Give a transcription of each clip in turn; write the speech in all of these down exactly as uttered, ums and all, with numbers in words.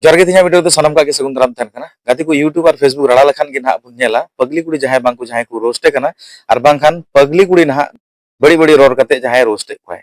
ᱡᱚᱦᱟᱨ ᱜᱮ, ᱛᱮᱦᱮᱧᱟᱜ video ᱫᱚ ᱥᱟᱱᱟᱢ ᱠᱚᱣᱟᱜ ᱜᱮ ᱥᱟᱹᱜᱩᱱ ᱫᱟᱨᱟᱢ ᱛᱟᱦᱮᱱ ᱠᱟᱱᱟ᱾ ᱜᱟᱛᱮ ᱠᱚ, YouTube ᱟᱨ Facebook ᱨᱟᱲᱟ ᱞᱮᱠᱷᱟᱱ ᱜᱮ ᱱᱟᱦᱟᱜ ᱵᱚᱱ ᱧᱮᱞᱟ ᱯᱟᱜᱽᱞᱤ ᱠᱩᱲᱤ ᱡᱟᱦᱟᱸᱭ ᱵᱟᱝ ᱠᱚ ᱡᱟᱦᱟᱸᱭ ᱠᱚ roast ᱮ ᱠᱟᱱᱟ, ᱟᱨ ᱵᱟᱝᱠᱷᱟᱱ ᱯᱟᱜᱽᱞᱤ ᱠᱩᱲᱤ ᱱᱟᱦᱟᱜ ᱵᱟᱹᱲᱤᱡ ᱵᱟᱹᱲᱤᱡ ᱨᱚᱲ ᱠᱟᱛᱮ ᱡᱟᱦᱟᱸᱭ roast ᱮᱫ ᱠᱚᱣᱟᱭ᱾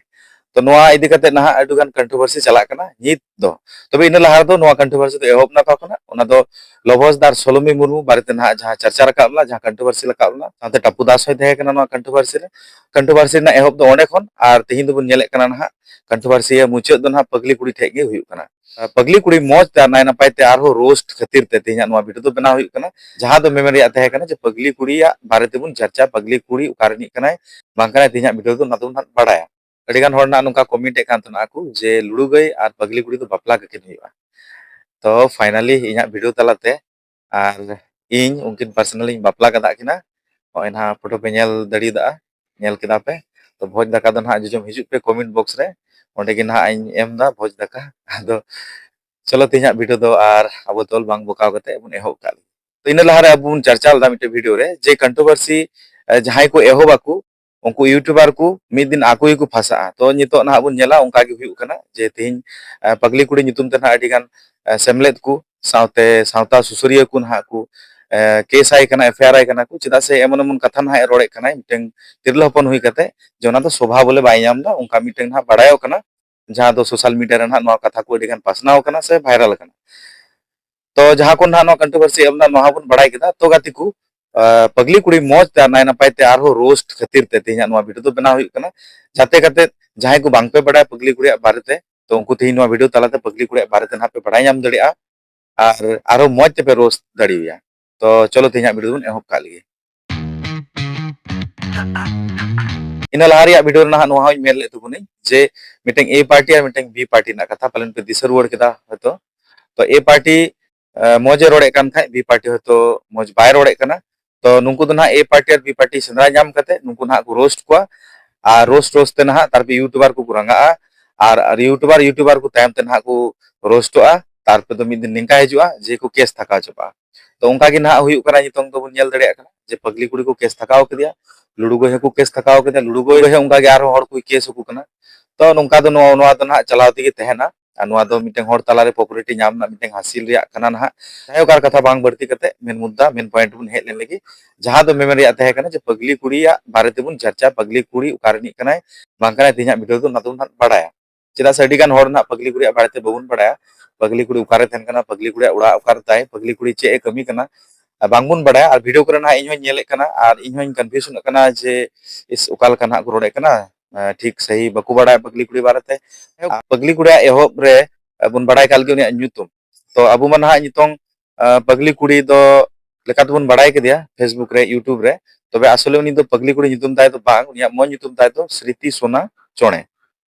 ᱛᱚ ᱱᱚᱣᱟ ᱤᱫᱤ ᱠᱟᱛᱮ ᱱᱟᱦᱟᱜ ᱟᱹᱰᱤ ᱜᱟᱱ controversy ᱪᱟᱞᱟᱜ ᱠᱟᱱᱟ ᱱᱤᱛ ᱫᱚ᱾ ᱛᱚᱵᱮ ᱤᱱᱟᱹ ᱞᱟᱦᱟ ᱨᱮᱫᱚ ᱱᱚᱣᱟ controversy ᱫᱚ ᱮᱦᱚᱵ ᱱᱟ ᱚᱠᱟ ᱠᱷᱚᱱᱟᱜ, ᱚᱱᱟ ᱫᱚ ᱞᱚᱵᱚᱥ ᱫᱟᱨ ᱥᱚᱞᱚᱢᱤ ᱢᱩᱨᱢᱩ ᱵᱟᱨᱮᱛᱮ ᱱᱟᱦᱟᱜ ᱡᱟᱦᱟᱸ ᱪᱟᱨᱪᱟ ᱨᱟᱠᱟᱵ ᱞᱮᱱᱟ, ᱡᱟᱦᱟᱸ controversy ᱨᱟᱠᱟᱵ ᱞᱮᱱᱟ, ᱥᱟᱶᱛᱮ ᱴᱟᱯᱩ ᱫᱟᱥ ᱦᱚᱸᱭ ᱛᱟᱦᱮᱸ ᱠᱟᱱᱟ ᱱᱚᱣᱟ controversy ᱨᱮ᱾ Controversy ᱨᱮᱱᱟᱜ ᱮᱦᱚᱵ ᱫᱚ ᱚᱸᱰᱮ ᱠᱷᱚᱱ, ᱟᱨ ᱛᱮᱦᱮᱧ ᱫᱚᱵᱚᱱ ᱧᱮᱞᱮᱫ ᱠᱟᱱᱟ ᱱᱟᱦᱟᱜ controversy ᱨᱮᱭᱟᱜ ᱢᱩᱪᱟᱹᱫ ᱫᱚ ᱱᱟᱦᱟᱜ ᱯᱟᱜᱽᱞᱤ ᱠᱩᱲᱤ ᱴᱷᱮᱡ ᱜᱮ ᱦᱩᱭᱩᱜ ᱠᱟᱱᱟ᱾ ᱯᱟᱜᱽᱞᱤ ᱠᱩᱲᱤ ᱢᱚᱸᱡᱽ ᱛᱮ ᱟᱨ ᱱᱟᱭ ᱱᱟᱯᱟᱭ ᱛᱮ ᱟᱨᱦᱚᱸ roast ᱠᱷᱟᱹᱛᱤᱨ ᱛᱮ ᱛᱮᱦᱮᱧᱟᱜ ᱱᱚᱣᱟ video ᱫᱚ ᱵᱮᱱᱟᱣ ᱦᱩᱭᱩᱜ ᱠᱟᱱᱟ, ᱡᱟᱦᱟᱸ ᱫᱚ ᱢᱮᱢᱮᱱ ᱨᱮᱭᱟᱜ ᱛᱟᱦᱮᱸ ᱠᱟᱱᱟ ᱡᱮ ᱯᱟᱜᱽᱞᱤ ᱠᱩᱲᱤᱭᱟᱜ ᱵᱟᱨᱮ ᱛᱮᱵᱚᱱ ᱪᱟᱨᱪᱟ, ᱯᱟᱜᱽᱞᱤ ᱠᱩᱲᱤ ᱚᱠᱟ ᱨᱤᱱᱤᱡ ᱠᱟᱱᱟᱭ ᱵᱟᱝ ᱠᱟᱱᱟᱭ, ᱛᱮᱦᱮᱧᱟᱜ video ᱫᱚ ᱚᱱᱟ ᱫᱚᱵᱚᱱ ᱦᱟᱸᱜ ᱵᱟᱲᱟᱭᱟ᱾ ᱟᱹᱰᱤ ᱜᱟᱱ ᱦᱚᱲ ᱱᱟᱜ ᱱᱚᱝᱠᱟ comment ᱮᱫ ᱠᱟᱱ ᱛᱟᱦᱮᱱᱟ ᱠᱚ ᱡᱮ ᱞᱩᱲᱩ ᱜᱟᱹᱭ ᱟᱨ ᱯᱟᱜᱽᱞᱤ ᱠᱩᱲᱤ ᱫᱚ ᱵᱟᱯᱞᱟ ᱠᱟᱠᱤᱱ ᱦᱩᱭᱩᱜᱼᱟ᱾ ᱛᱚ finally ᱤᱧᱟᱹᱜ video ᱛᱟᱞᱟᱛᱮ ᱟᱨ ᱤᱧ ᱩᱱᱠᱤᱱ personally ᱤᱧ ᱵᱟᱯᱞᱟ ᱠᱟᱫ ᱠᱤᱱᱟ᱾ ᱱᱚᱜᱼᱚᱭ ᱱᱟᱦᱟᱜ photo ᱯᱮ ᱧᱮᱞ ᱫᱟᱲᱮᱭᱟᱫᱟ, ᱧᱮᱞ ᱠᱮᱫᱟ ᱯᱮ᱾ ᱛᱚ ᱵᱷᱚᱡᱽ ᱫᱟᱠᱟ ᱫᱚ ᱱᱟᱦᱟᱜ ᱡᱚᱡᱚᱢ ᱦᱤᱡᱩᱜ ᱯᱮ comment box ᱨᱮ, ᱚᱸᱰᱮ ᱜᱮ ᱱᱟᱦᱟᱜ ᱤᱧ ᱮᱢ ᱮᱫᱟ ᱵᱷᱚᱡᱽ ᱫᱟᱠᱟ᱾ ᱟᱫᱚ ᱪᱚᱞᱚ ᱛᱮᱦᱮᱧᱟᱜ video ᱫᱚ ᱟᱨ ᱟᱵᱚ ᱛᱚᱞ ᱵᱟᱝ ᱵᱚᱠᱟᱣ ᱠᱟᱛᱮ ᱵᱚᱱ ᱮᱦᱚᱵ ᱠᱟᱜ ᱞᱮᱜᱮ᱾ ᱛᱚ ᱤᱱᱟᱹ ᱞᱟᱦᱟᱨᱮ ᱟᱵᱚ ᱵᱚᱱ ᱪᱟᱨᱪᱟ ᱞᱮᱫᱟ ᱢᱤᱫᱴᱮᱱ video ᱨᱮ ᱡᱮ controversy, ᱮ, ᱡᱟᱦᱟᱸᱭ ᱠᱚ ᱮᱦᱚᱵ ᱟᱠᱚ ᱩᱱᱠᱩ YouTuber ᱠᱚ ᱢᱤᱫ ᱫᱤᱱ ᱟᱠᱚ ᱜᱮᱠᱚ ᱯᱷᱟᱸᱥᱟᱜᱼᱟ᱾ ᱛᱚ ᱱᱤᱛᱚᱜ ᱱᱟᱦᱟᱜ ᱵᱚᱱ ᱧᱮᱞᱟ ᱚᱱᱠᱟ ᱜᱮ ᱦᱩᱭᱩᱜ ᱠᱟᱱᱟ ᱡᱮ ᱛᱮᱦᱮᱧ, ᱮ, ᱯᱟᱜᱽᱞᱤ ᱠᱩᱲᱤ ᱧᱩᱛᱩᱢ ᱛᱮ ᱱᱟᱦᱟᱜ ᱟᱹᱰᱤ ᱜᱟᱱ, ᱮ, ᱥᱮᱢᱞᱮᱫ ᱠᱚ ᱥᱟᱶᱛᱮ ᱥᱟᱶᱛᱟ ᱥᱩᱥᱟᱹᱨᱤᱭᱟᱹ ᱠᱚ ᱱᱟᱦᱟᱜ ᱠᱚ, ᱮ, case ᱟᱭ ᱠᱟᱱᱟ, FIR ᱟᱭ ᱠᱟᱱᱟ ᱠᱚ, ᱪᱮᱫᱟᱜ ᱥᱮ ᱮᱢᱚᱱ ᱮᱢᱚᱱ ᱠᱟᱛᱷᱟ ᱱᱟᱦᱟᱜ ᱮ ᱨᱚᱲᱮᱫ ᱠᱟᱱᱟᱭ ᱢᱤᱫᱴᱮᱱ ᱛᱤᱨᱞᱟᱹ ᱦᱚᱯᱚᱱ ᱦᱩᱭ ᱠᱟᱛᱮ, ᱡᱮ ᱚᱱᱟ ᱫᱚ ᱥᱚᱵᱷᱟ ᱵᱚᱞᱮ ᱵᱟᱭ ᱧᱟᱢ ᱮᱫᱟ, ᱚᱱᱠᱟ ᱢᱤᱫᱴᱮᱱ ᱱᱟᱦᱟᱜ ᱵᱟᱲᱟᱭᱚᱜ ᱠᱟᱱᱟ, ᱡᱟᱦᱟᱸ ᱫᱚ social media ᱨᱮ ᱱᱟᱦᱟᱜ ᱱᱚᱣᱟ ᱠᱟᱛᱷᱟ ᱠᱚ ᱟᱹᱰᱤ ᱜᱟᱱ ᱯᱟᱥᱱᱟᱣ ᱟᱠᱟᱱᱟ ᱥᱮ viral ᱟᱠᱟᱱᱟ᱾ ᱛᱚ ᱡᱟᱦᱟᱸ ᱠᱚ ᱱᱟᱦᱟᱜ ᱱᱚᱣᱟ controversy ᱮᱦᱚᱵ ᱮᱱᱟ, ᱱᱚᱣᱟ ᱦᱚᱸᱵᱚᱱ ᱵᱟᱲᱟᱭ ᱠᱮᱫᱟ᱾ ᱛᱚ ᱜᱟᱛᱮ ᱠᱚ, ᱟ, ᱯᱟᱜᱽᱞᱤ ᱠᱩᱲᱤ ᱢᱚᱸᱡᱽ ᱛᱮ ᱟᱨ ᱱᱟᱭ ᱱᱟᱯᱟᱭ ᱛᱮ ᱟᱨᱦᱚᱸ roast ᱠᱷᱟᱹᱛᱤᱨ ᱛᱮ ᱛᱮᱦᱮᱧᱟᱜ ᱱᱚᱣᱟ video ᱫᱚ ᱵᱮᱱᱟᱣ ᱦᱩᱭᱩᱜ ᱠᱟᱱᱟ, ᱡᱟᱛᱮ ᱠᱟᱛᱮ ᱡᱟᱦᱟᱸᱭ ᱠᱚ ᱵᱟᱝ ᱯᱮ ᱵᱟᱲᱟᱭᱟ ᱯᱟᱜᱽᱞᱤ ᱠᱩᱲᱤᱭᱟᱜ ᱵᱟᱨᱮᱛᱮ, ᱛᱚ ᱩᱱᱠᱩ ᱛᱮᱦᱮᱧ ᱱᱚᱣᱟ video ᱛᱟᱞᱟᱛᱮ ᱯᱟᱜᱽᱞᱤ ᱠᱩᱲᱤᱭᱟᱜ ᱵᱟᱨᱮᱛᱮ ᱱᱟᱦᱟᱜ ᱯᱮ ᱵᱟᱲᱟᱭ ᱧᱟᱢ ᱫᱟᱲᱮᱭᱟᱜᱼᱟ ᱟᱨ ᱟᱨᱦᱚᱸ ᱢᱚᱸᱡᱽ ᱛᱮᱯᱮ roast ᱫᱟᱲᱮᱣᱟᱭᱟ᱾ ᱛᱚ ᱪᱚᱞᱚ ᱛᱮᱦᱮᱧᱟᱜ video ᱫᱚᱵᱚᱱ ᱮᱦᱚᱵ ᱠᱟᱜ ᱞᱮᱜᱮ᱾ ᱤᱱᱟᱹ ᱞᱟᱦᱟ ᱨᱮᱭᱟᱜ video ᱨᱮ ᱱᱟᱦᱟᱜ ᱱᱚᱣᱟ ᱦᱚᱸᱧ ᱢᱮᱱ ᱞᱮᱫ ᱛᱟᱵᱚᱱᱟᱹᱧ ᱡᱮ ᱢᱤᱫᱴᱮᱱ A party ᱟᱨ ᱢᱤᱫᱴᱮᱱ B party ᱨᱮᱱᱟᱜ ᱠᱟᱛᱷᱟ ᱯᱟᱞᱮᱱ ᱯᱮ ᱫᱤᱥᱟᱹ ᱨᱩᱣᱟᱹᱲ ᱠᱮᱫᱟ ᱦᱚᱭᱛᱚ᱾ ᱛᱚ A party, ᱮ, ᱢᱚᱡᱽ ᱮ ᱨᱚᱲᱮᱫ ᱠᱟᱱ ᱠᱷᱟᱡ B party ᱦᱚᱭᱛᱚ ᱢᱚᱡᱽ ᱵᱟᱭ ᱨᱚᱲᱮᱫ ᱠᱟᱱᱟ᱾ ᱛᱚ ᱱᱩᱠᱩ ᱫᱚ ᱱᱟᱦᱟᱜ A party R B party ᱥᱮᱸᱫᱽᱨᱟ ᱧᱟᱢ ᱠᱟᱛᱮ ᱱᱩᱠᱩ ᱱᱟᱦᱟᱜ ᱠᱚ roast ᱠᱚᱣᱟ, ᱟᱨ roast roast ᱛᱮ ᱱᱟᱦᱟᱜ ᱛᱟᱨᱯᱚᱨᱮ YouTuber ᱠᱚ ᱠᱚ ᱨᱟᱸᱜᱟᱜᱼᱟ, ᱟᱨ, ᱟᱨ YouTuber YouTuber ᱠᱚ ᱛᱟᱭᱚᱢ ᱛᱮ ᱱᱟᱦᱟᱜ ᱠᱚ roastᱚᱜᱼᱟ, ᱛᱟᱨᱯᱚᱨᱮ ᱫᱚ ᱢᱤᱫ ᱫᱤᱱ ᱱᱤᱝᱠᱟ ᱦᱤᱡᱩᱜᱼᱟ ᱡᱮ ᱠᱚ case ᱛᱷᱟᱠᱟᱣ ᱪᱟᱵᱟᱜᱼᱟ᱾ ᱛᱚ ᱚᱱᱠᱟ ᱜᱮ ᱱᱟᱦᱟᱜ ᱦᱩᱭᱩᱜ ᱠᱟᱱᱟ, ᱱᱤᱛᱚᱝ ᱫᱚᱵᱚᱱ ᱧᱮᱞ ᱫᱟᱲᱮᱭᱟᱜ ᱠᱟᱱᱟ ᱡᱮ ᱯᱟᱜᱽᱞᱤ ᱠᱩᱲᱤ ᱠᱚ case ᱛᱷᱟᱠᱟᱣ ᱠᱮᱫᱮᱭᱟ, ᱞᱩᱲᱩ ᱜᱟᱹᱭ ᱦᱚᱸᱠᱚ case ᱛᱷᱟᱠᱟᱣ ᱠᱮᱫᱮᱭᱟ, ᱞᱩᱲᱩ ᱜᱟᱹᱭ ᱦᱚᱸ ᱚᱱᱠᱟ ᱜᱮ ᱟᱨᱦᱚᱸ ᱦᱚᱲ ᱠᱚ case ᱟᱠᱚ ᱠᱟᱱᱟ᱾ ᱛᱚ ᱱᱚᱝᱠᱟ ᱫᱚ ᱱᱚᱣᱟ, ᱱᱚᱣᱟ ᱫᱚ ᱱᱟᱦᱟᱜ ᱪᱟᱞᱟᱣ ᱛᱮᱜᱮ ᱛᱟᱦᱮᱱᱟ᱾ ᱟᱨ ᱱᱚᱣᱟ ᱫᱚ ᱢᱤᱫᱴᱟᱝ ᱦᱚᱲ ᱛᱟᱞᱟᱨᱮ popularity ᱧᱟᱢ ᱨᱮᱱᱟᱜ ᱢᱤᱫᱴᱟᱝ ᱦᱟᱥᱤᱞ ᱨᱮᱭᱟᱜ ᱠᱟᱱᱟ ᱱᱟᱦᱟᱜ᱾ ᱡᱟᱭᱦᱳᱠ, ᱟᱨ ᱠᱟᱛᱷᱟ ᱵᱟᱝ ᱵᱟᱹᱲᱛᱤ ᱠᱟᱛᱮ ᱢᱮᱱ ᱢᱩᱫᱽᱫᱟ, ᱢᱮᱱ point ᱵᱚᱱ ᱦᱮᱡ ᱞᱮᱱ ᱞᱮᱜᱮ, ᱡᱟᱦᱟᱸ ᱫᱚ ᱢᱮᱢᱮᱱ ᱨᱮᱭᱟᱜ ᱛᱟᱦᱮᱸ ᱠᱟᱱᱟ ᱡᱮ ᱯᱟᱜᱽᱞᱤ ᱠᱩᱲᱤᱭᱟᱜ ᱵᱟᱨᱮ ᱛᱮᱵᱚᱱ ᱪᱟᱨᱪᱟ, ᱯᱟᱜᱽᱞᱤ ᱠᱩᱲᱤ ᱚᱠᱟ ᱨᱤᱱᱤᱡ ᱠᱟᱱᱟᱭ ᱵᱟᱝ ᱠᱟᱱᱟᱭ, ᱛᱮᱦᱮᱧᱟᱜ video ᱫᱚ ᱚᱱᱟ ᱫᱚᱵᱚᱱ ᱦᱟᱸᱜ ᱵᱟᱲᱟᱭᱟ᱾ ᱪᱮᱫᱟᱜ ᱥᱮ ᱟᱹᱰᱤ ᱜᱟᱱ ᱦᱚᱲ ᱱᱟᱦᱟᱜ ᱯᱟᱜᱽᱞᱤ ᱠᱩᱲᱤᱭᱟᱜ ᱵᱟᱨᱮ ᱛᱮ ᱵᱟᱵᱚᱱ ᱵᱟᱲᱟᱭᱟ, ᱯᱟᱜᱽᱞᱤ ᱠᱩᱲᱤ ᱚᱠᱟᱨᱮ ᱛᱟᱦᱮᱱ ᱠᱟᱱᱟ, ᱯᱟᱜᱽᱞᱤ ᱠᱩᱲᱤᱭᱟᱜ ᱚᱲᱟᱜ ᱚᱠᱟᱨᱮ ᱛᱟᱭ, ᱯᱟᱜᱽᱞᱤ ᱠᱩᱲᱤ ᱪᱮᱫ ᱮ ᱠᱟᱹᱢᱤ ᱠᱟᱱᱟ, ᱟᱨ ᱵᱟᱝᱵᱚᱱ ᱵᱟᱲᱟᱭᱟ᱾ ᱟᱨ video ᱠᱚᱨᱮ ᱱᱟᱦᱟᱜ ᱤᱧ ᱦᱚᱸᱧ ᱧᱮᱞᱮᱫ ᱠᱟᱱᱟ ᱟᱨ ᱤᱧ ᱦᱚᱸᱧ confusionᱚᱜ ᱠᱟᱱᱟ ᱡᱮ ᱤᱥ, ᱚᱠᱟ ᱞᱮᱠᱟ ᱱᱟᱦᱟᱜ ᱠᱚ ᱨᱚᱲᱮᱫ ᱠᱟᱱᱟ, ᱟᱸ, ᱴᱷᱤᱠ ᱥᱟᱹᱦᱤ ᱵᱟᱠᱚ ᱵᱟᱲᱟᱭᱟ ᱯᱟᱜᱽᱞᱤ ᱠᱩᱲᱤ ᱵᱟᱨᱮᱛᱮ᱾ ᱯᱟᱜᱽᱞᱤ ᱠᱩᱲᱤᱭᱟᱜ ᱮᱦᱚᱵ ᱨᱮ ᱵᱚᱱ ᱵᱟᱲᱟᱭ ᱠᱟᱜ ᱞᱮᱜᱮ ᱩᱱᱤᱭᱟᱜ ᱧᱩᱛᱩᱢ᱾ ᱛᱚ ᱟᱵᱚ ᱢᱟ ᱱᱟᱦᱟᱜ ᱱᱤᱛᱚᱝ, ᱟᱸ, ᱯᱟᱜᱽᱞᱤ ᱠᱩᱲᱤ ᱫᱚ ᱞᱮᱠᱟᱛᱮᱵᱚᱱ ᱵᱟᱲᱟᱭ ᱠᱮᱫᱮᱭᱟ Facebook ᱨᱮ, YouTube ᱨᱮ᱾ ᱛᱚᱵᱮ ᱟᱥᱚᱞᱮ ᱩᱱᱤ ᱫᱚ ᱯᱟᱜᱽᱞᱤ ᱠᱩᱲᱤ ᱧᱩᱛᱩᱢ ᱛᱟᱭ ᱫᱚ ᱵᱟᱝ, ᱩᱱᱤᱭᱟᱜ ᱢᱚᱡᱽ ᱧᱩᱛᱩᱢ ᱛᱟᱭ ᱫᱚ ᱥᱨᱤᱛᱤ ᱥᱳᱱᱟ ᱪᱚᱬᱮ᱾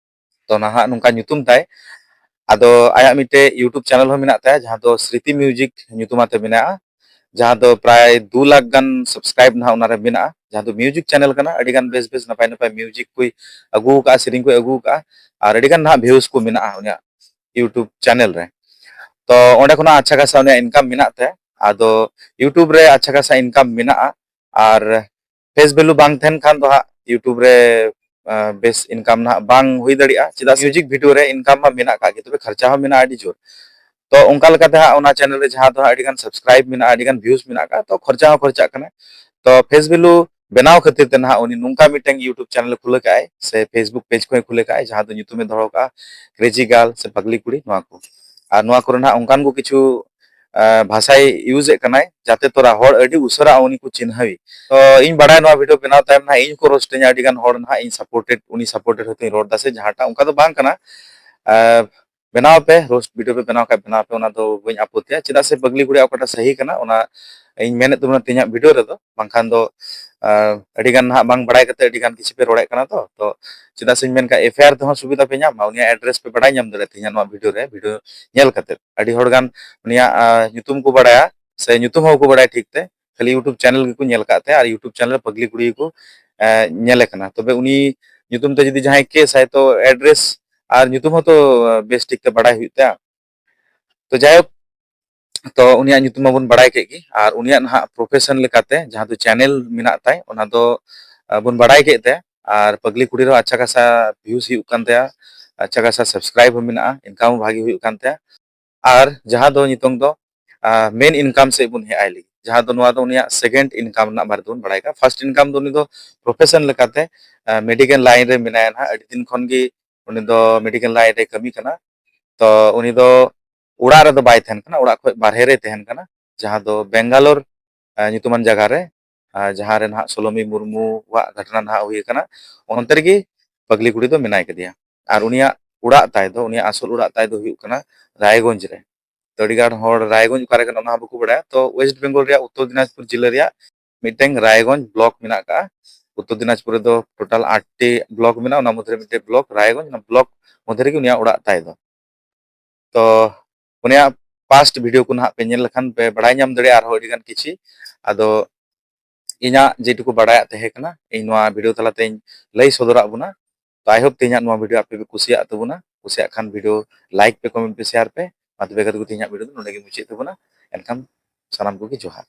ᱛᱚ ᱱᱟᱦᱟᱜ ᱱᱚᱝᱠᱟ ᱧᱩᱛᱩᱢ ᱛᱟᱭ᱾ ᱟᱫᱚ ᱟᱭᱟᱜ ᱢᱤᱫᱴᱮᱡ YouTube channel ᱦᱚᱸ ᱢᱮᱱᱟᱜ ᱛᱟᱭᱟ, ᱡᱟᱦᱟᱸ ᱫᱚ ᱥᱨᱤᱛᱤ Music ᱧᱩᱛᱩᱢ ᱟᱛᱮ ᱢᱮᱱᱟᱜᱼᱟ, ᱡᱟᱦᱟᱸ ᱫᱚ ᱯᱨᱟᱭ ᱫᱩ ᱞᱟᱠᱷ ᱜᱟᱱ subscribe ᱱᱟᱦᱟᱜ ᱚᱱᱟᱨᱮ ᱢᱮᱱᱟᱜᱼᱟ, ᱡᱟᱦᱟᱸ ᱫᱚ music channel ᱠᱟᱱᱟ᱾ ᱟᱹᱰᱤ ᱜᱟᱱ ᱵᱮᱥ ᱵᱮᱥ ᱱᱟᱯᱟᱭ ᱱᱟᱯᱟᱭ music ᱠᱚᱭ ᱟᱹᱜᱩ ᱟᱠᱟᱫᱼᱟ, ᱥᱮᱨᱮᱧ ᱠᱚᱭ ᱟᱹᱜᱩ ᱟᱠᱟᱫᱼᱟ, ᱟᱨ ᱟᱹᱰᱤ ᱜᱟᱱ ᱱᱟᱦᱟᱜ views ᱠᱚ ᱢᱮᱱᱟᱜᱼᱟ ᱩᱱᱤᱭᱟᱜ YouTube channel ᱨᱮ᱾ ᱛᱚ ᱚᱸᱰᱮ ᱠᱷᱚᱱᱟᱜ ᱟᱪᱪᱷᱟ ᱠᱷᱟᱥᱟ ᱩᱱᱤᱭᱟᱜ income ᱢᱮᱱᱟᱜ ᱛᱟᱭᱟ᱾ ᱟᱫᱚ YouTube ᱨᱮ ᱟᱪᱪᱷᱟ ᱠᱷᱟᱥᱟ income ᱢᱮᱱᱟᱜᱼᱟ, ᱟᱨ face value ᱵᱟᱝ ᱛᱟᱦᱮᱱ ᱠᱷᱟᱱ ᱫᱚ ᱦᱟᱸᱜ YouTube ᱨᱮ, ᱟᱸ, ᱵᱮᱥ income ᱱᱟᱦᱟᱜ ᱵᱟᱝ ᱦᱩᱭ ᱫᱟᱲᱮᱭᱟᱜᱼᱟ, ᱪᱮᱫᱟᱜ ᱥᱮ music video ᱨᱮ income ᱢᱟ ᱢᱮᱱᱟᱜ ᱠᱟᱜ ᱜᱮ, ᱛᱚᱵᱮ ᱠᱷᱚᱨᱪᱟ ᱦᱚᱸ ᱢᱮᱱᱟᱜᱼᱟ ᱟᱹᱰᱤ ᱡᱳᱨ᱾ ᱛᱚ ᱚᱱᱠᱟ ᱞᱮᱠᱟᱛᱮ ᱦᱟᱸᱜ ᱚᱱᱟ channel ᱨᱮ ᱡᱟᱦᱟᱸ ᱫᱚ ᱦᱟᱸᱜ ᱟᱹᱰᱤ ᱜᱟᱱ subscribe ᱢᱮᱱᱟᱜᱼᱟ, ᱟᱹᱰᱤ ᱜᱟᱱ views ᱢᱮᱱᱟᱜ ᱠᱟᱜᱼᱟ, ᱛᱚ ᱠᱷᱚᱨᱪᱟ ᱦᱚᱸ ᱠᱷᱚᱨᱪᱟᱜ ᱠᱟᱱᱟ᱾ ᱛᱚ face value ᱵᱮᱱᱟᱣ ᱠᱷᱟᱹᱛᱤᱨ ᱛᱮ ᱱᱟᱦᱟᱜ ᱩᱱᱤ ᱱᱚᱝᱠᱟ ᱢᱤᱫᱴᱟᱝ YouTube channel ᱮ ᱠᱷᱩᱞᱟᱹ ᱠᱟᱜᱼᱟᱭ, ᱥᱮ Facebook page ᱠᱷᱚᱱ ᱮ ᱠᱷᱩᱞᱟᱹ ᱠᱟᱜᱼᱟᱭ, ᱡᱟᱦᱟᱸ ᱫᱚ ᱧᱩᱛᱩᱢ ᱮ ᱫᱚᱦᱚ ᱠᱟᱜᱼᱟ Crazy Girl ᱥᱮ ᱯᱟᱜᱽᱞᱤ ᱠᱩᱲᱤ, ᱱᱚᱣᱟ ᱠᱚ᱾ ᱟᱨ ᱱᱚᱣᱟ ᱠᱚᱨᱮ ᱱᱟᱦᱟᱜ ᱚᱱᱠᱟᱱ ᱠᱚ ᱠᱤᱪᱷᱩ, ᱟᱸ, ᱵᱷᱟᱥᱟᱭ use ᱮᱫ ᱠᱟᱱᱟᱭ, ᱡᱟᱛᱮ ᱛᱚᱨᱟ ᱦᱚᱲ ᱟᱹᱰᱤ ᱩᱥᱟᱹᱨᱟ ᱩᱱᱤ ᱠᱚ ᱪᱤᱱᱦᱟᱹᱣᱤ᱾ ᱛᱚ ᱤᱧ ᱵᱟᱲᱟᱭ ᱱᱚᱣᱟ video ᱵᱮᱱᱟᱣ ᱛᱟᱭᱚᱢ ᱱᱟᱦᱟᱜ ᱤᱧ ᱠᱚ roast ᱤᱧᱟ, ᱟᱹᱰᱤ ᱜᱟᱱ ᱦᱚᱲ ᱱᱟᱦᱟᱜ ᱤᱧ supported, ᱩᱱᱤ supported ᱦᱚᱭᱛᱳᱧ ᱨᱚᱲ ᱫᱟ ᱥᱮ ᱡᱟᱦᱟᱸᱴᱟᱜ, ᱚᱱᱠᱟ ᱫᱚ ᱵᱟᱝ ᱠᱟᱱᱟ᱾ ᱟᱸ, ᱵᱮᱱᱟᱣ ᱯᱮ, roast video ᱯᱮ ᱵᱮᱱᱟᱣ ᱠᱷᱟᱡ ᱵᱮᱱᱟᱣ ᱯᱮ, ᱚᱱᱟ ᱫᱚ ᱵᱟᱹᱧ ᱟᱯᱚᱛᱤᱭᱟ᱾ ᱪᱮᱫᱟᱜ ᱥᱮ ᱯᱟᱜᱽᱞᱤ ᱠᱩᱲᱤᱭᱟᱜ ᱚᱠᱟᱴᱟᱜ ᱥᱟᱹᱦᱤ ᱠᱟᱱᱟ, ᱚᱱᱟ ᱤᱧ ᱢᱮᱱᱮᱫ ᱛᱟᱵᱚᱱᱟ ᱛᱮᱦᱮᱧᱟᱜ video ᱨᱮᱫᱚ, ᱵᱟᱝᱠᱷᱟᱱ ᱫᱚ, ᱟᱸ, ᱟᱹᱰᱤ ᱜᱟᱱ ᱱᱟᱦᱟᱜ ᱵᱟᱝ ᱵᱟᱲᱟᱭ ᱠᱟᱛᱮ ᱟᱹᱰᱤ ᱜᱟᱱ ᱠᱤᱪᱷᱩ ᱯᱮ ᱨᱚᱲᱮᱫ ᱠᱟᱱᱟ᱾ ᱛᱚ, ᱛᱚ ᱪᱮᱫᱟᱜ ᱥᱮᱧ ᱢᱮᱱ ᱠᱷᱟᱡ FIR ᱛᱮᱦᱚᱸ ᱥᱩᱵᱤᱫᱷᱟ ᱯᱮ ᱧᱟᱢᱟ, ᱩᱱᱤᱭᱟᱜ address ᱯᱮ ᱵᱟᱲᱟᱭ ᱧᱟᱢ ᱫᱟᱲᱮᱭᱟᱜᱼᱟ ᱛᱮᱦᱮᱧᱟᱜ ᱱᱚᱣᱟ video ᱨᱮ, video ᱧᱮᱞ ᱠᱟᱛᱮ᱾ ᱟᱹᱰᱤ ᱦᱚᱲ ᱜᱟᱱ ᱩᱱᱤᱭᱟᱜ, ᱟᱸ, ᱧᱩᱛᱩᱢ ᱠᱚ ᱵᱟᱲᱟᱭᱟ ᱥᱮ ᱧᱩᱛᱩᱢ ᱦᱚᱸ ᱵᱟᱠᱚ ᱵᱟᱲᱟᱭᱟ ᱴᱷᱤᱠ ᱛᱮ, ᱠᱷᱟᱹᱞᱤ YouTube channel ᱜᱮᱠᱚ ᱧᱮᱞ ᱠᱟᱜ ᱛᱟᱭᱟ ᱟᱨ YouTube channel ᱨᱮ ᱯᱟᱜᱽᱞᱤ ᱠᱩᱲᱤ ᱜᱮᱠᱚ, ᱮᱸ, ᱧᱮᱞᱮ ᱠᱟᱱᱟ᱾ ᱛᱚᱵᱮ ᱩᱱᱤ ᱧᱩᱛᱩᱢ ᱛᱮ ᱡᱩᱫᱤ ᱡᱟᱦᱟᱸᱭ case ᱟᱭ, ᱛᱚ address ᱟᱨ ᱧᱩᱛᱩᱢ ᱦᱚᱸᱛᱚ ᱵᱮᱥ ᱴᱷᱤᱠ ᱛᱮ ᱵᱟᱲᱟᱭ ᱦᱩᱭᱩᱜ ᱛᱟᱭᱟ᱾ ᱛᱚ ᱡᱟᱭᱦᱳᱠ, ᱛᱚ ᱩᱱᱤᱭᱟᱜ ᱧᱩᱛᱩᱢ ᱢᱟᱵᱚᱱ ᱵᱟᱲᱟᱭ ᱠᱮᱫ ᱜᱮ, ᱟᱨ ᱩᱱᱤᱭᱟᱜ ᱱᱟᱦᱟᱜ profession ᱞᱮᱠᱟᱛᱮ ᱡᱟᱦᱟᱸ ᱫᱚ channel ᱢᱮᱱᱟᱜ ᱛᱟᱭ, ᱚᱱᱟ ᱫᱚ, ᱟᱸ, ᱵᱚᱱ ᱵᱟᱲᱟᱭ ᱠᱮᱫ ᱛᱟᱭᱟ᱾ ᱟᱨ ᱯᱟᱜᱽᱞᱤ ᱠᱩᱲᱤ ᱨᱮᱦᱚᱸ ᱟᱪᱪᱷᱟ ᱠᱷᱟᱥᱟ views ᱦᱩᱭᱩᱜ ᱠᱟᱱ ᱛᱟᱭᱟ, ᱟᱪᱪᱷᱟ ᱠᱷᱟᱥᱟ subscribe ᱦᱚᱸ ᱢᱮᱱᱟᱜᱼᱟ, income ᱦᱚᱸ ᱵᱷᱟᱜᱤ ᱦᱩᱭᱩᱜ ᱠᱟᱱ ᱛᱟᱭᱟ᱾ ᱟᱨ ᱡᱟᱦᱟᱸ ᱫᱚ ᱱᱤᱛᱚᱝ ᱫᱚ ᱢᱮᱱ ᱤᱱᱠᱟᱢ ᱥᱮᱫ ᱵᱚᱱ ᱦᱮᱡ ᱟᱭ ᱞᱟᱹᱜᱤᱫ, ᱡᱟᱦᱟᱸ ᱫᱚ ᱱᱚᱣᱟ ᱫᱚ ᱩᱱᱤᱭᱟᱜ second income ᱨᱮᱱᱟᱜ ᱵᱟᱨᱮ ᱛᱮᱵᱚᱱ ᱵᱟᱲᱟᱭ ᱠᱟᱜᱼᱟ᱾ First income ᱫᱚ ᱩᱱᱤ ᱫᱚ profession ᱞᱮᱠᱟᱛᱮ medical line ᱨᱮ ᱢᱮᱱᱟᱭᱟ ᱱᱟᱦᱟᱜ, ᱟᱹᱰᱤ ᱫᱤᱱ ᱠᱷᱚᱱ ᱜᱮ ᱩᱱᱤ ᱫᱚ medical line ᱨᱮ ᱠᱟᱹᱢᱤ ᱠᱟᱱᱟ᱾ ᱛᱚ ᱩᱱᱤ ᱫᱚ ᱚᱲᱟᱜ ᱨᱮᱫᱚ ᱵᱟᱭ ᱛᱟᱦᱮᱱ ᱠᱟᱱᱟ, ᱚᱲᱟᱜ ᱠᱷᱚᱱ ᱵᱟᱨᱦᱮ ᱨᱮᱭ ᱛᱟᱦᱮᱱ ᱠᱟᱱᱟ, ᱡᱟᱦᱟᱸ ᱫᱚ ᱵᱮᱝᱜᱟᱞᱳᱨ ᱧᱩᱛᱩᱢᱟᱱ ᱡᱟᱭᱜᱟ ᱨᱮ, ᱡᱟᱦᱟᱸ ᱨᱮ ᱱᱟᱦᱟᱜ ᱥᱳᱞᱳᱢᱤ ᱢᱩᱨᱢᱩᱣᱟᱜ ᱜᱷᱚᱴᱚᱱᱟ ᱱᱟᱦᱟᱜ ᱦᱩᱭ ᱟᱠᱟᱱᱟ, ᱚᱱᱛᱮ ᱨᱮᱜᱮ ᱯᱟᱜᱽᱞᱤ ᱠᱩᱲᱤ ᱫᱚ ᱢᱮᱱᱟᱭ ᱠᱟᱫᱮᱭᱟ᱾ ᱟᱨ ᱩᱱᱤᱭᱟᱜ ᱚᱲᱟᱜ ᱛᱟᱭ ᱫᱚ, ᱩᱱᱤᱭᱟᱜ ᱟᱥᱚᱞ ᱚᱲᱟᱜ ᱛᱟᱭ ᱫᱚ ᱦᱩᱭᱩᱜ ᱠᱟᱱᱟ ᱨᱟᱭᱜᱚᱸᱡᱽ ᱨᱮ᱾ ᱛᱚ ᱟᱹᱰᱤ ᱜᱟᱱ ᱦᱚᱲ ᱨᱟᱭᱜᱚᱸᱡᱽ ᱚᱠᱟ ᱨᱮ ᱠᱟᱱᱟ ᱚᱱᱟ ᱦᱚᱸ ᱵᱟᱠᱚ ᱵᱟᱲᱟᱭᱟ᱾ ᱛᱚ West Bengal ᱨᱮᱭᱟᱜ ᱩᱛᱛᱚᱨ ᱫᱤᱱᱟᱡᱽᱯᱩᱨ ᱡᱤᱞᱟᱹ ᱨᱮᱭᱟᱜ ᱢᱤᱫᱴᱮᱱ ᱨᱟᱭᱜᱚᱸᱡᱽ block ᱢᱮᱱᱟᱜ ᱟᱠᱟᱫᱼᱟ᱾ ᱩᱛᱛᱚᱨ ᱫᱤᱱᱟᱡᱽᱯᱩᱨ ᱨᱮᱫᱚ total ᱟᱴ ᱴᱤ block ᱢᱮᱱᱟᱜᱼᱟ, ᱚᱱᱟ ᱢᱚᱫᱽᱫᱷᱮ ᱨᱮ ᱢᱤᱫᱴᱮᱱ block ᱨᱟᱭᱜᱚᱸᱡᱽ, ᱚᱱᱟ block ᱢᱚᱫᱽᱫᱷᱮ ᱨᱮᱜᱮ ᱩᱱᱤᱭᱟᱜ ᱚᱲᱟᱜ ᱛᱟᱭ ᱫᱚ᱾ ᱛᱚ ᱩᱱᱤᱭᱟᱜ past video ᱠᱚ ᱱᱟᱦᱟᱜ ᱯᱮ ᱧᱮᱞ ᱞᱮᱠᱷᱟᱱ ᱯᱮ ᱵᱟᱲᱟᱭ ᱧᱟᱢ ᱫᱟᱲᱮᱭᱟᱜᱼᱟ ᱟᱨᱦᱚᱸ ᱟᱹᱰᱤ ᱜᱟᱱ ᱠᱤᱪᱷᱤ᱾ ᱟᱫᱚ ᱤᱧᱟᱜ ᱡᱮᱴᱩᱠᱩ ᱵᱟᱲᱟᱭᱟᱜ ᱛᱟᱦᱮᱸ ᱠᱟᱱᱟ, ᱤᱧ ᱱᱚᱣᱟ video ᱛᱟᱞᱟᱛᱮᱧ ᱞᱟᱹᱭ ᱥᱚᱫᱚᱨᱟᱜ ᱵᱚᱱᱟ᱾ ᱛᱚ I hope ᱛᱮᱦᱮᱧᱟᱜ ᱱᱚᱣᱟ video ᱟᱯᱮ ᱯᱮ ᱠᱩᱥᱤᱭᱟᱜ ᱛᱟᱵᱚᱱᱟ᱾ ᱠᱩᱥᱤᱭᱟᱜ ᱠᱷᱟᱱ video like ᱯᱮ, comment ᱯᱮ, share ᱯᱮ᱾ ᱢᱟ ᱛᱚᱵᱮ ᱜᱟᱛᱮ ᱠᱚ, ᱛᱮᱦᱮᱧᱟᱜ video ᱫᱚ ᱱᱚᱰᱮ ᱜᱮ ᱢᱩᱪᱟᱹᱫ ᱛᱟᱵᱚᱱᱟ᱾ ᱮᱱᱠᱷᱟᱱ ᱥᱟᱱᱟᱢ ᱠᱚᱜᱮ ᱡᱚᱦᱟᱨ᱾